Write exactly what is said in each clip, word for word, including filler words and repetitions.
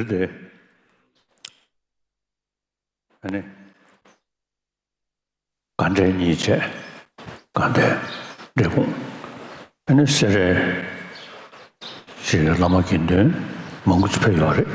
དེར་དེ། ཨ་ནི། དགའ་འབྲས་གཉིས་བྱས། དགའ་ལྡན། འབྲས་སྤུངས། ཨ་ནི་སེ་རའི་ཞིག་བླ་མ་དགེ་འདུན་མང་པོ་ཅིག་ཕེབས་ཡོད་རེད།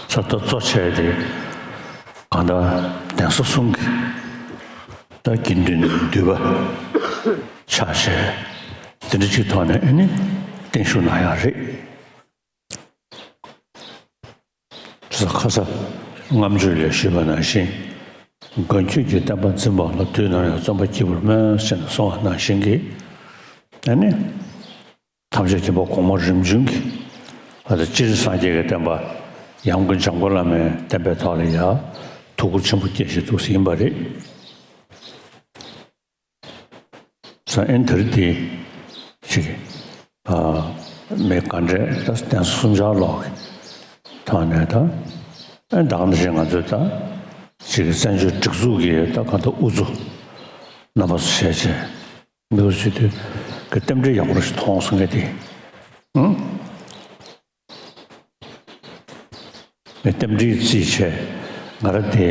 ས་རྡོ་གཙོ་བྱས་ཏེ་གང་ལྟར་གདན་ས་གསུམ་གྱི་ད་དགེ་འདུན་འདུས་པ་ཆ་བྱས་དེ་འདྲ་ཅིག་ཐོག་ནས་ཨ་ནི་བརྟན་བཞུགས་གནང་ཡག་རེད། ཁ་ས་ཁ་ས་ལྔ་མཆོད་ལས་ཞུས་པ་ནང་བཞིན། མགོན་ཁྱོད་ཀྱི་བསྟན་པ་འཛིན་པ་ལ། དུས་ནམ་ཡང་བརྩོན་པ་སྐྱེས་བུར་སྨོན། ཞེས་གསུངས་པ་ནང་བཞིན་གྱི། ཨ་ནི། ཐམས་ཅད་མཁྱེན་པ་གོང་མ་རིམ་བྱོན་གྱི། ཨ་ད་སྤྱིར་སངས་རྒྱས་ཀྱི་བསྟན་པ། ཡང་སྒོས་འཇམ་མགོན་བླ་མའི་བསྟན་པའི་ཐོག་ལ་ཡང་ཐུགས་ཁུར་ཆེན་པོ་བསྐྱེད་བཞིན་འདུག་ཟེར་ཡིན་པ་རེད། ས་ཨེན་དེར་དེ་ཞིག་ཨ་མི་ག་འདྲས་ད་གདན་ས་གསུམ་ཆར་ལོག་གི་ཐོག་ནས་ད་ཨེན་ད་ག་འདྲ་ཞིག་ང་ཚོས་ད་ཞིག་བཙན་བྱོལ་སྒྲིག་འཛུགས་ཀྱི་ད་ག་ད་དབུ་ཚུགས་རྣམ་པ་ཚོ་བྱས་བྱས་མི་ཚོ་ཞིག་དུས་ཀྱི་རྟེན་འབྲེལ་ཡག་པོ་ཞིག་མཐོང་སོང་ངས་དེ། ཨང་། རྟེན་འབྲེལ་རྩིས་བྱས། ང་རང་དེ་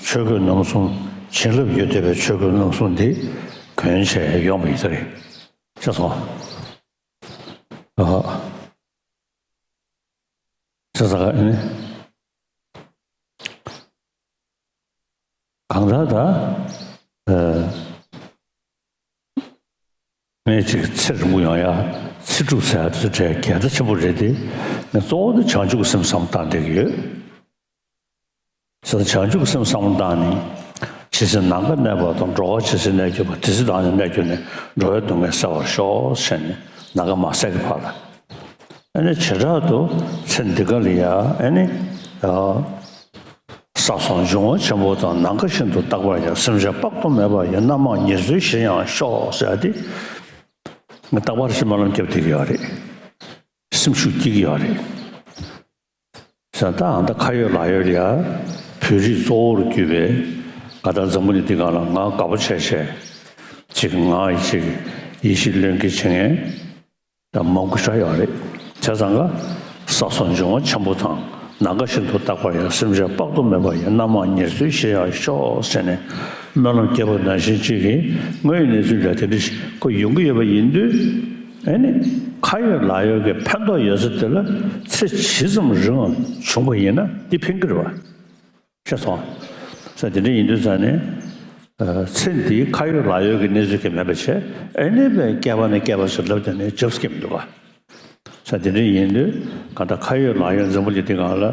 ཆོས་གོས་རྣམ་གསུམ་བྱིན་རླབས་ཡོད་བསྡད་པའི་ཆོས་གོས་རྣམ་གསུམ་དེ་གོན་བྱས་ཡོང་བ་ཡིན་ས་རེད། ཤེས་སོང་། ཨ་ཧ། ཤེས་སོང་། ཨ་ནི། གང་ལྟར་ད། ཨ། ངས་ཅིག་ཚེ་རིང་པོ་ཡོང་ཡ། ཚེ་སྒྲུབ་ཟེར་ཡ་དེ་ཚོ་གལ་གལ་ཆེན་པོ་རེད་དེ། ངས་གཙོ་བོ་དེ་བྱང་ཆུབ་ཀྱི་སེམས་བསམ་བློ་བཏང་བསྡད་ཀྱི་ཡོད། ཟེར་བྱང་ཆུབ་ཀྱི་སེམས་བསམ་བློ་བཏང་ནས། ཇི་སྲིད་ནམ་མཁའ་གནས་པ་དང་། འགྲོ་བ་ཇི་སྲིད་གནས་གྱུར་པ། དེ་སྲིད་བདག་ནི་གནས་གྱུར་ནས། འགྲོ་བའི་སྡུག་བསྔལ་སེལ་བར་ཤོག་ཟེར་ནས་ནམ་མཁའ་མ་ཟད་ཀྱི་བར་ལ། ཨ་ནི་བྱེ་བྲག་ཏུ་ཚེ་འདི་ག་ལ་ཡ་ཨ་ནི་ཡ། བསགས་སོགས་འབྱུང་བ་ཆེན་པོ་དང་། ནམ་མཁའ་བཞིན་དུ་རྟག་པར་ཡང་། སེམས་ཅན་དཔག་ཏུ་མེད་པ་ཡི། རྣམ་མང་ཉེར་འཚོའི་གཞིར་ཡང་ཤོག་ཟེར་ཏེ། ང་རྟག་པར་ཕྱི་སྨོན་ལམ་བརྒྱབ་བསྡད་ཀྱི་ཡོད་རེད། སེམས་ཤུགས་སྐྱེ་གི་ཡོད་རེད། ཟེར་ད་ཨ་ད་ཁ་ཡོད་ལག་ཡོད་ལ་ཡ། བོད་རིགས་གཙོ་བོར་གྱུར་པའི་ག་ད་འཛམ་བུ་གླིང་འདི་སྒང་ལ་ང་དགའ་པོ་བྱས་བྱས། ཅིག་ང་ཡི་ཅིག་ཡིད་ཆེས་བློས་འགེལ་བྱེད་མཁན་ད་མང་པོ་ཞིག་ཡོད་རེད། བྱས་ཙང་ཀ་བསགས་སོགས་འབྱུང་བ་ཆེན་པོ་དང་ ནམ་མཁའ་བཞིན་དུ་རྟག་པར་ཡང་། སེམས་ཅན་དཔག་ཏུ་མེད་པ་ཡི། རྣམ་མང་ཉེར་འཚོའི་གཞིར་ཡང་ཤོག་ཟེར་ནས་སྨོན་ལམ་བརྒྱབ་པ་ནང་བཞིན་གཅིག་གིས། དངོས་ཡོད་གནས་ཚུལ་ལ་དེ་འདྲ་ཞིག་ཁོ་ཡོང་གི་ཡོད་པ་ཡིན་དུས། ཨེ་ནི། ཁ་ཡོད་ལག་ཡོད་ཀྱི་ཕན་ཐོགས་ཡོད་ས་དེ་ལ་ཚེ་ཇི་ཙམ་རིང་བ་བྱུང་བ་ཡིན་ན་འདི་ཕན་གྱི་རེད་བ། ཤེས་སོང་། ས་དེ་འདྲ་ཡིན་དུས་ཙང་ནས། ཚེ་འདིའི་ཁ་ཡོད་ལག་ཡོད་ཀྱི་གནས་ཚུལ་གྱི་མེད་པ་བྱས། ཨེ་ནི་བས་སྐྱེ་བ་ནས་སྐྱེ་བ་ཟེར་ལབ་དེ་ནས་འཇབ་སྐྱེ་མི་འདུག་ག། ས་དེ་འདྲ་ཡིན་དུས་གང་ལྟར་ཁ་ཡོད་ལག་ཡོད་འཛམ་བུ་གླིང་འདི་སྒང་ལ་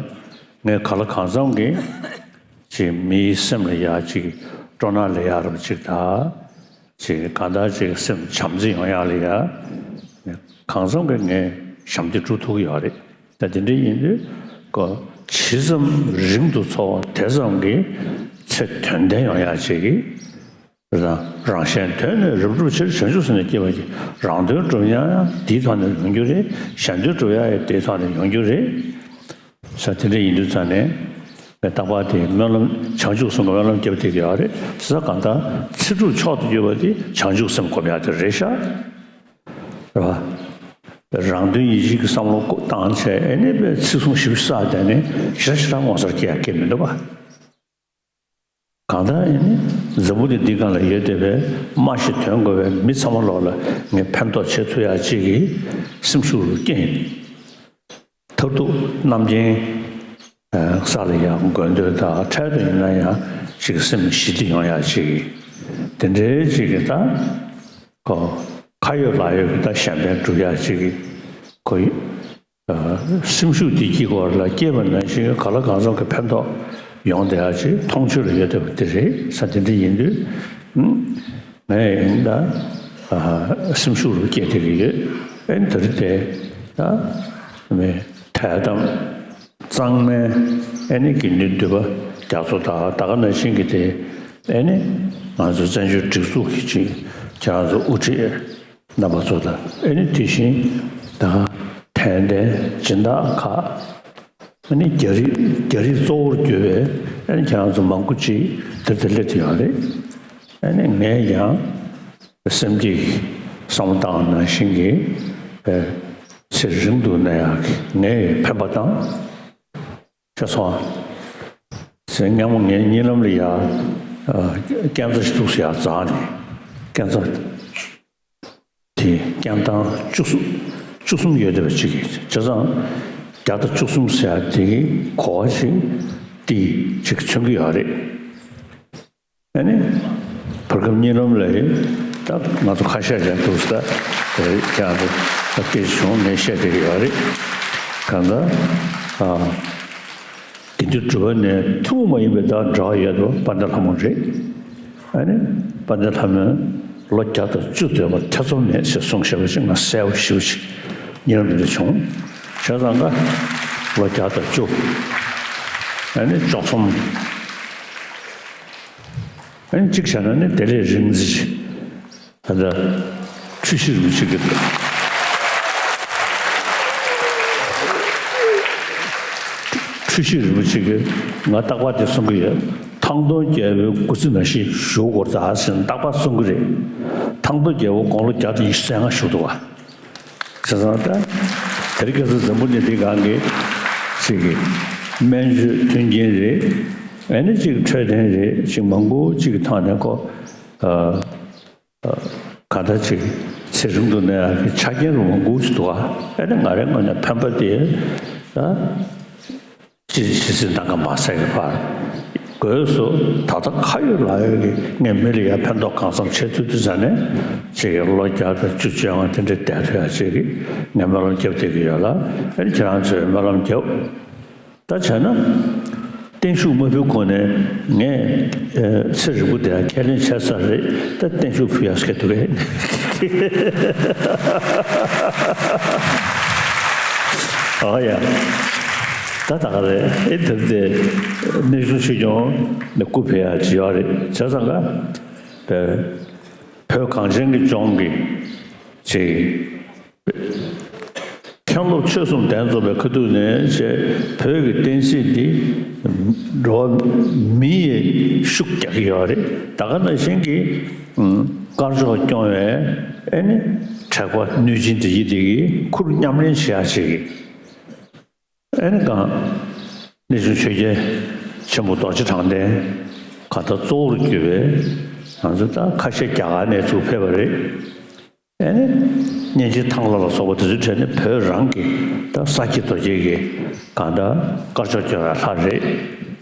ངས་ག་ལ་གང་འཚམ་གྱིས་ཅིག་མིའི་སེམས་ལ་ཡ་ཅིག་སྤྲོ་སྣང་སླེབས་ཡག་རབ་ཅིག་དང་། ཅིག་གང་ལྟར་ཅིག་སེམས་བྱམས་བརྩེ་ཡོང་ཡག་ལ་ཡ་གང་འཚམ་གྱིས་ངས་ཞབས་འདེགས་སྒྲུབ་ཐུབ་ཀྱི་ཡོད་རེད། ད་དེ་འདྲ་ཡིན་དུས་ཀོ་ཇི་ཙམ་རིང་དུ་འཚོ་བ་དེ་ཙམ་གྱིས་ཚེ་དོན་ལྡན་ཡོང་ཡག་ཅིག་གི་རང་གཞན་དོན་ནི་རབ་བསྒྲུབ་ཕྱིར། བྱང་ཆུབ་སེམས་ལ་སྐྱེས་པ་ཡིས། རང་དོན་སྒྲུབ་ཡག་ཡང་དེའི་ཐོག་ནས་ཡོང་རྒྱུ་རེད། གཞན་དོན་སྒྲུབ་ཡག་ཡང་དེའི་ཐོག་ནས་ཡོང་རྒྱུ་རེད། ས་དེ་འདྲ་ཡིན་དུས་ཙང་ནས་རྟག་པར་དེ་སྨོན་ལམ་བྱང་ཆུབ་སེམས་ཀྱི་སྨོན་ལམ་བརྒྱབ་བསྡད་ཀྱི་ཡོད་རེད། ས་གང་ལྟར་ཚེ་སྒྲུབ་མཆོག་ཏུ་གྱུར་པ་དེ་བྱང་ཆུབ་སེམས་སྒོམ་ཡག་དེ་རེད་ཤག་རེད་བ། རང་དོན་ཡིད་བྱེད་ཀྱི་བསམ་བློ་བཏང་བྱས། ཨེ་ནས་པའི་ཚིག་གསུང་ཞིབ་བསགས་བསྡད་ནས་ཞེ་དྲག་ཞེ་དྲག་ངོ་མཚར་སྐྱེ་ཡག་གི་མི་འདུག་བ། གང་ལྟར་ཨེ་ནི་འཛམ་བུ་གླིང་འདི་སྒང་ལ་ཡོད་བསྡད་པའི་སྨྲ་ཤེས་དོན་གོ་བའི་མི་ཚང་མ་ལོག་ལ་ངས་ཕན་ཐོགས་བྱེད་ཐུབ་ཡག་ཅིག་གི་སེམས་ཤུགས་རུ་སྐྱེས། མཐར་ཐུག་རྣམ་མཁྱེན་ས་ལ་ཡང་དགོས་འདོད་དང་འཕྲལ་དུ་ཡིན་ན་ཡང་ཅིག་སེམས་ཞི་བདེ་ཡོང་ཡག་ཅིག་གི་དེ་འདྲའི་ཅིག་གི་ད་ཁོ་ཁ་ཡོད་ལག་ཡོད་ཀྱི་ད་གཞན་ཕན་སྒྲུབ་ཡག་ཅིག་གི་ཁོ་སེམས་ཤུགས་དེ་ཀྱི་སྐོར་ལ་སྐྱེས་པ་ནང་བཞིན་ག་ལ་གང་འཚམ་གྱི་ཕན་ཐོགས་ཡོང་བསྡད་ཡག་ཅིག་མཐོང་ཆོས་ལ་ཡོད་བསྡད་པ་དེ་རེད། ས་དེ་འདྲ་ཡིན་དུས་ངས་ཡིན་ད་སེམས་ཤུགས་རུ་སྐྱེས་བསྡད་ཀྱི་ཡོད། ཨེ་ནི་ད་རེས་དེ་ད་མེ་དད་དམ་གཙང་མའི་ཨེ་ནི་དགེ་འདུན་འདུས་པ་རྒྱ་མཚོ་དང་ད་ག་ནང་བཞིན་གྱི་དེ་ཨེ་ནི་ང་ཚོ་བཙན་བྱོལ་སྒྲིག་འཛུགས་ཀྱི་ཅིག་ཁྱེད་རང་ཚོ་དབུ་ཁྲིད་རྣམ་པ་ཚོ་དང་ཨེ་ནི་དེ་བཞིན་ད་དད་ལྡན་སྦྱིན་བདག་ཁག་ཨེ་ནི་རྒྱ་རིགས་རྒྱ་རིགས་གཙོ་བོར་གྱུར་པའི་ཨེ་ནི་ཁྱེད་རང་ཚོ་མང་པོ་ཅིག་དེར་དེ་སླེབས་ཏེ་ཡོད་རེད། ཨེ་ནི་ངས་ཀྱང་སེམས་ཀྱི་བསམ་བློ་བཏང་ནང་བཞིན་གྱི་ཚེ་རིང་དུ་གནས་ཡག་གི་ངས་ཕན་པ་དང་། ཤེས་སོང་། ཟེར་སྔ་མོ་ངའི་གཉིད་ལམ་ལ་ཡ། ཨ། རྐྱེན་རྩ་ཞིག་འདུག་ཟེར་ཡ་རྩ་ནས། རྐྱེན་རྩ་དེ་རྐྱེན་ཐང་བཅུ་གསུམ། བཅུ་གསུམ་ཡོད་བསྡད་པ་ཅིག་གིས། བྱས་ཙང་བརྒྱ་དང་བཅུ་གསུམ་ཟེར་ཡ་དེ་གི་གོ་བ་ཞིག་དེ་ཅིག་མཚོན་གྱི་ཡོད་རེད། ཨ་ནི། བར་སྐབས་གཉིད་ལམ་ལ་ཡིན། ད་ང་ཚོ་ཁ་ཤས་ཀྱང་འདུག་ས། ད་ཁྱེད་རང་ཚོ་ད་སྐད་ཆ་བྱུང་ངས་བཤད་བསྡད་ཀྱི་ཡོད་རེད། གང་ལྟར། ཨ། དགེ་འདུན་གྲུབ་པ་ནས་ཐུན་མོང་མ་ཡིན་པའི་ད་འབྲེལ་བ་ཡོད་དོ་དཔལ་ལྡན་ལྷ་མོ་རེད། ཨ་ནི། དཔལ་ལྡན་ལྷ་མོས་ལོ་བརྒྱ་དང་བཅུ་སྡོད་པར་ཐེ་ཚོམ་མེད་ཞེས་གསུངས་བཞག་པ་ཞིག་ང་གསལ་པོ་ཞེ་པོ་ཞིག་གཉིད་ལམ་འདི་འདྲ་བྱུང་། བྱས་ཙང་ཀ་ལོ་བརྒྱ་དང་བཅུ། ཨ་ནི་བཅུ་གསུམ། ཨ་ནི་གཅིག་བྱས་ན་ནི་དེ་ལས་རིང་ཙམ་ཞིག་ད་ལྟ་འཁྲུལ་ཞིག་རིན་པོ་ཆེ་གི། འཁྲུལ་ཞིག་རིན་པོ་ཆེ་གིས་ང་རྟག་པར་དེ་གསུང་གི་ཡོད། ཐང་སྟོང་རྒྱལ་པོའི་སྐུ་ཚེ་ནང་བཞིན་བཞུགས་དགོས་རེད་ད་ཟེར་ནས་རྟག་པར་གསུང་གི་རེད། ཐང་སྟོང་རྒྱལ་པོ་དགུང་ལོ་བརྒྱ་དང་ཉི་ཤུ་རྩ་ལྔ་བཞུགས་འདུག་བ། བྱས་ཙང་ད་དེ་རིང་ཁ་སང་འཛམ་བུ་གླིང་འདི་སྒང་གི་ཅིག་གི་སྨན་བཅོས་མཐུན་རྐྱེན་རེད། ཨ་ནི་ཅིག་འཕྲོད་བསྟེན་རེད། ཅིག་མང་པོ་ཅིག་གི་ཐོག་ནས་ཁོ། ཨ། ག་ད་ཅིག་ཚེ་རིང་དུ་གནས་ཡག་གི་ཆ་རྐྱེན་རུ་མང་པོ་ཞིག་འདུག་ཨ། ཨ་ནི་ང་རའི་ངོས་ནས་ཕན་པ་དེ་ད་ཅི་ཇི་སྲིད་ནམ་མཁའ་མ་ཟད་ཀྱི་བར་དགོས་སོ། ད་ལྟ་ཁ་ཡོད་ལག་ཡོད་ཀྱི་ངས་མི་ལ་ཡ་ཕན་ཐོགས་གང་འཚམ་བྱེད་ཐུབ་དུས་ཙང་ནས་ཅིག་ལོ་བརྒྱ་དང་བཅུ་བཅོ་ལྔ་དེ་འདྲ་བསྡད་ཐུབ་ཡག་ཅིག་གི་ངས་སྨོན་ལམ་བརྒྱབ་བསྡད་ཀྱི་ཡོད་ལ། ཨ་ནི་ཁྱེད་རང་ཚོས་སྨོན་ལམ་བརྒྱབ། ད་བྱས་ན། བརྟན་བཞུགས་མ་ཕུལ་གོང་ནས་ངས་ཨ་ཚེ་རིང་པོ་དེ་ཁས་ལེན་བྱས་ཚར་རེད། ད་བརྟན་བཞུགས་ཕུལ་ཡག་སྐད་འདུག་གས། ཨ་ཡ། ད་ད་ག་རེད། ཨེ་ད་དེ་གནས་ཆུང་ཆོས་སྐྱོང་ནས་སྐུ་ཕེབས་ཡག་ཅིག་ཡོད་རེད། བྱས་ཙང་ཀ་བོད་གངས་ཅན་གྱི་ལྗོངས་ཀྱི་ཅིག་མཁན་སློབ་ཆོས་གསུམ་གདན་འཛོམས་པའི་ཁ་ཐུག་ནས་བྱས་བོད་ཀྱི་བསྟན་སྲིད་འདི་འགྲོ་བ་མི་ཡིས་ཤུགས་རྒྱག་གི་ཡོད་རེད། ད་ག་ནང་བཞིན་གྱི་དཀར་ཕྱོགས་སྐྱོང་བའི་ཨེ་ནི་དྲེགས་པ་གནོད་སྦྱིན་དེ་ཡི་དེ་གི་ཁུར་མཉམ་ལེན་བྱེད་ཡག་ཅིག་གི་ཨེ་ནི་གང་ གནས་ཆུང་ཆོས་རྒྱལ་ཆེན་པོ་རྡོ་རྗེ་དྲང་བདེན་གང་ལྟར་གཙོ་བོར་གྱུར་པའི་ང་ཚོ་ད་ཁ་ཤས་རྒྱ་གར་ནས་ཚུར་ཕེབས་པ་རེད། ཨེ་ནི་གཉན་ཆེན་ཐང་ལྷ་ལ་སོགས་པ་དེ་ཚོའི་གྲས་ནི་བོད་རང་གི་ད་ས་སྐྱེས་རྡོ་སྐྱེས་ཀྱི་གང་ལྟར་དཀར་ཕྱོགས་སྐྱོང་བའི་ལྷ་རེད།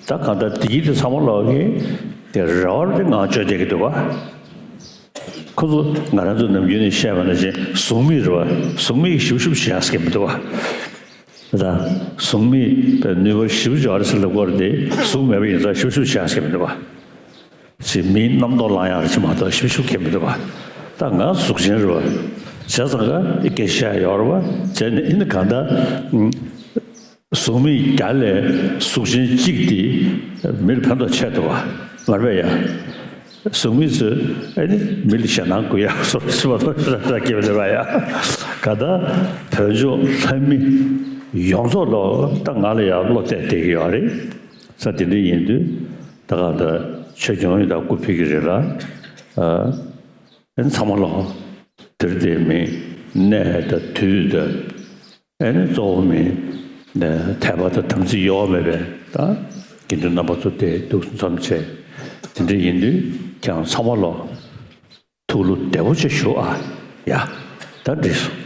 ད་གང་ལྟར་དེ་གྱིས་དེ་ཚང་མ་ལོག་གི་དེ་རེ་བར་དེ་ང་བཅོལ་བསྡད་ཀྱི་འདུག་བ། ཁོ་ཚོ་ང་རང་ཚོ་ནམ་རྒྱུན་ནས་བཤད་པ་ནང་བཞིན་གཟུགས་མེད་རེད་བ། གཟུགས་མེད་ཞིབ་ཞིབ་བྱེད་ཡག་གི་མི་འདུག་བ། ད་གཟུགས་མེད་པའི་ནུས་པ་ཞིབ་ཞིབ་བྱེད་པ་རེད་ཟེར་ལབ་ཀྱི་ཡོད་རེད་དེ། གཟུགས་མེད་པ་ཡིན་ཙང་ཞིབ་ཞིབ་བྱེད་ཡག་གི་མི་འདུག་བ། ཅིག་མིའི་རྣམ་རྟོག་ལངས་ཡག་ཅིག་མ་གཏོགས་ཞིབ་ཞིབ་གི་མི་འདུག་བ། ད་ང་གཟུགས་ཅན་རེད་བ། བྱས་ཙང་ཀ་སྐད་ཆ་ཡོད་རེད་བ། བྱས་ནས་ཨེ་ནི་གང་ལྟར་གཟུགས་མེད་བརྒྱ་ལས་གཟུགས་ཅན་གཅིག་དེ་མིར་ཕན་ཐོགས་ཆེ་འདུག་བ། མ་རེད་པས་ཡ། གཟུགས་མེད་ཚོས་ཨེ་ནི་མི་ལ་ཞེད་སྣང་སྐུལ་ཡག་བཟོ་འདྲ་ཞིག་མ་གཏོགས་ར་ར་སྐྱེ་བ་རེད་པས་ཡ། གང་ལྟར་བོད་ལྗོངས་ལྷ་མི་ཡོངས་རྫོགས་ལོ་ད་ང་ལ་ཡང་བློ་གཏད་བསྡད་ཀྱི་ཡོད་རེད། ས་དེ་འདྲ་ཡིན་དུས་ད་གང་ལྟར་ཆོས་སྐྱོང་ཡོད་ད་སྐུ་ཕེབས་ཀྱི་རེད་ལ། ཨ། ཚང་མ་ལོ། དེར་དེ་མིན་གནས་དང་དུས་དང་། ཨེ་ནི་གཙོ་བོ་མིན་དད་པ་དང་དམ་ཚིག་གཡོ་བ་མེད་པའི་ད་དགེ་འདུན་རྣམ་པ་ཚོ་དེ་འདུག་འཛོམས་བྱས། དེ་འདྲ་ཡིན་དུས་ཁྱེད་རང་ཚང་མ་ལོ། ཐུགས་བློ་བདེ་པོ་ཅིག་ཞུ་ཨ། ཡ། ད་འགྲིག་སོང་